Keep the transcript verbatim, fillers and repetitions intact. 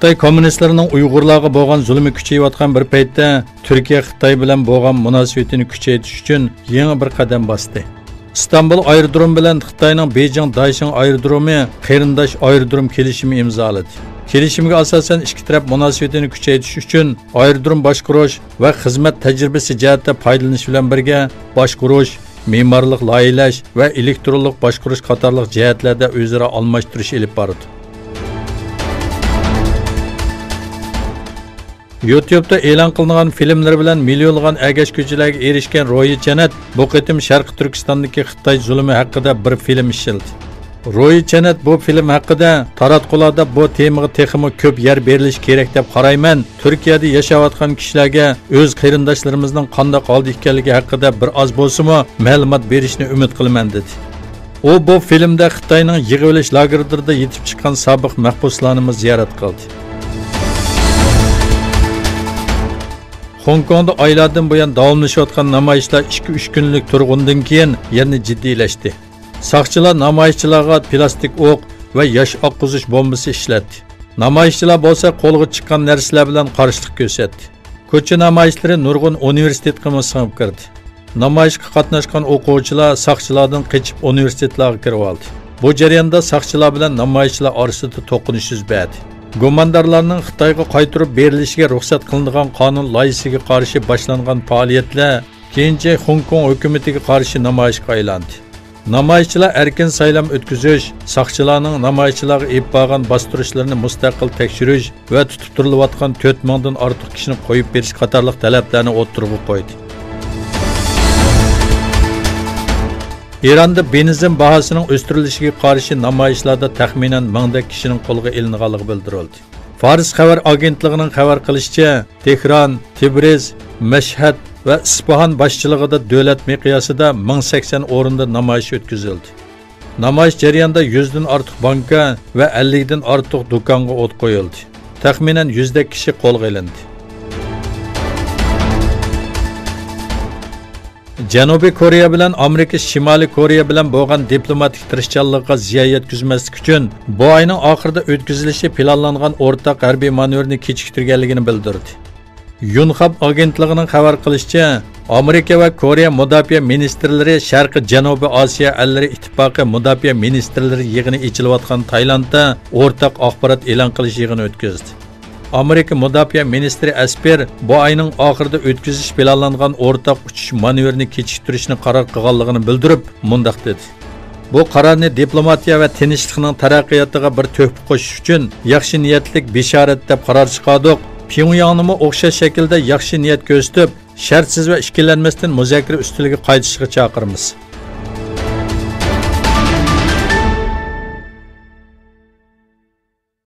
خىتاي كوممۇنىستلىرىنىڭ ئۇيغۇرلارغا بولغان زۇلمى كۈچىيىۋاتقان بىر پەيتتە، تۈركىيە خىتاي بىلەن بولغان مۇناسىۋىتىنى كۈچەيتىش ئۈچۈن يېڭى بىر قەدەم باستى. ئىستانبۇل ئايرودرومى بىلەن خىتاينىڭ بېيجىڭ دايشىڭ ئايرودرومى قېرىنداش ئايرودروم كېلىشىمى ئىمزالىدى. كېلىشىمگە ئاساسەن، ئىككى تەرەپ مۇناسىۋىتىنى كۈچەيتىش ئۈچۈن ئايرودروم باشقۇرۇش ۋە خىزمەت تەجرىبىسى جەھەتتە پايدىلىنىش بىلەن بىرگە، باشقۇرۇش، مېمارلىق لايىھەلەش ۋە ئېلېكترونلۇق باشقۇرۇش قاتارلىق جەھەتلەردە ئۆزئارا ئالماشتۇرۇش ئېلىپ بارىدۇ. يۇتيۇبتا ئېلان قىلىنغان فىلىملىرى بىلەن مىليونلىغان ئەگەشكۈچىلەرگە ئېرىشكەن روھى چەنەت بۇ قېتىم شەرقىي تۈركىستاندىكى خىتاي زۇلۇمى ھەققىدە بىر فىلىم ئىشلىدى. روھى چەنەت بۇ فىلىم ھەققىدە، تاراتقۇلاردا بۇ تېمىغا تېخىمۇ كۆپ يەر بېرىلىشى كېرەك دەپ قارايمەن، تۈركىيەدە ياشاۋاتقان كىشىلەرگە ئۆز قېرىنداشلىرىمىزنىڭ قانداق ھالدا ئىكەنلىكى ھەققىدە بىر ئاز بولسىمۇ مەلۇمات بېرىشنى ئۈمىد قىلىمەن، دېدى. ئۇ بۇ فىلىمدە خىتاينىڭ يىغىۋېلىش لاگېرلىرىدا يېتىپ چىققان سابىق مەھبۇسلارنىمۇ زىيارەت قىلدى. خوڭكوڭدا ئايلاردىن بۇيان داۋاملىشىۋاتقان نامايىشلار ئىككى-ئۈچ كۈنلۈك تۇرغۇندىن كېيىن يەنە جىددىيلەشتى. ساقچىلار نامايىشچىلارغا پىلاستىك ئوق ۋە ياش ئاققۇزۇش بومبىسى ئىشلەتتى. نامايىشچىلار بولسا قولغا چىققان نەرسىلەر بىلەن قارشىلىق كۆرسەتتى. كوچا نامايىشلىرى نۇرغۇن ئۇنىۋېرسىتېتقىمۇ سىڭىپ كىردى. نامايىشقا قاتناشقان ئوقۇغۇچىلار ساقچىلاردىن قېچىپ ئۇنىۋېرسىتېتلارغا كىرىۋالدى. بۇ جەرياندا ساقچىلار بىلەن نامايىشچىلار ئارىسىدا توقۇنۇش يۈز بەردى. گۇماندارلارنىڭ خىتايغا قايتۇرۇپ بېرىلىشىگە رۇخسەت قىلىنىدىغان قانۇن لايىھىسىگە قارشى باشلانغان پائالىيەتلەر كېيىنچە خوڭكوڭ ھۆكۈمىتىگە قارشى نامايىشقا ئايلاندى. نامايىشچىلار ئەركىن سايلام ئۆتكۈزۈش، ساقچىلارنىڭ نامايىشچىلارغا ئېلىپ بارغان باستۇرۇشلىرىنى مۇستەقىل تەكشۈرۈش ۋە تۇتۇپ تۇرۇلۇۋاتقان تۆت مىڭدىن ئارتۇق كىشىنى قويۇپ بېرىش قاتارلىق تەلەپلەرنى ئوتتۇرىغا قويدى. ئىراندا بېنزىن باھاسىنىڭ ئۆستۈرۈلۈشىگە قارشى نامايىشلاردا تەخمىنەن مىڭدەك كىشىنىڭ قولغا ئېلىنغانلىقى بىلدۈرۈلدى. فارس خەۋەر ئاگېنتلىقىنىڭ خەۋەر قىلىشىچە، تېھران، تىبرىز، مەشھەد ۋە ئىسپاھان باشچىلىقىدا دۆلەت مىقياسىدا مىڭ سەكسەن ئورۇندا نامايىش ئۆتكۈزۈلدى. نامايىش جەريانىدا يۈزدىن ئارتۇق بانكا ۋە ئەللىكتىن ئارتۇق دۇكانغا ئوت قويۇلدى. تەخمىنەن يۈزدەك كىشى قولغا ئېلىندى. جەنۇبىي كورېيە بىلەن ئامېرىكا شىمالىي كورېيە بىلەن بولغان دىپلوماتىك تىرىشچانلىقىغا زىيان يەتكۈزمەسلىك ئۈچۈن، بۇ ئاينىڭ ئاخىرىدا ئۆتكۈزۈلۈشى پىلانلانغان ئورتاق ھەربىي مانېۋىرنى كېچىكتۈرگەنلىكىنى بىلدۈردى. يۇنخاب ئاگېنتلىقىنىڭ خەۋەر قىلىشىچە، ئامېرىكا ۋە كورېيە مۇداپىئە مىنىستىرلىرى شەرقىي جەنۇبىي ئاسىيا ئەللىرى ئىتتىپاقى مۇداپىئە مىنىستىرلىرى يىغىنى ئېچىلىۋاتقان تايلاندتا ئورتاق ئاخبارات ئېلان قىلىش يىغىنى ئۆتكۈزدى. ئامېرىكا مۇداپىئە مىنىستىرى ئەسپېر بۇ ئاينىڭ ئاخىرىدا ئۆتكۈزۈش پىلانلانغان ئورتاق ئۇچۇش مانېۋىرىنى كېچىكتۈرۈشنى قارار قىلغانلىقىنى بىلدۈرۈپ، مۇنداق دېدى: بۇ قارارنى دىپلوماتىيە ۋە تىنچلىقنىڭ تەرەققىياتىغا بىر تۆھپە قوشۇش ئۈچۈن ياخشى نىيەتلىك بېشارەت دەپ قارار چىقاردۇق. پيۇڭياڭنىمۇ ئوخشاش شەكىلدە ياخشى نىيەت كۆرسىتىپ، شەرتسىز ۋە ئىككىلەنمەستىن مۇزاكىرە ئۈستىلىگە قايتىشىغا چاقىرىمىز.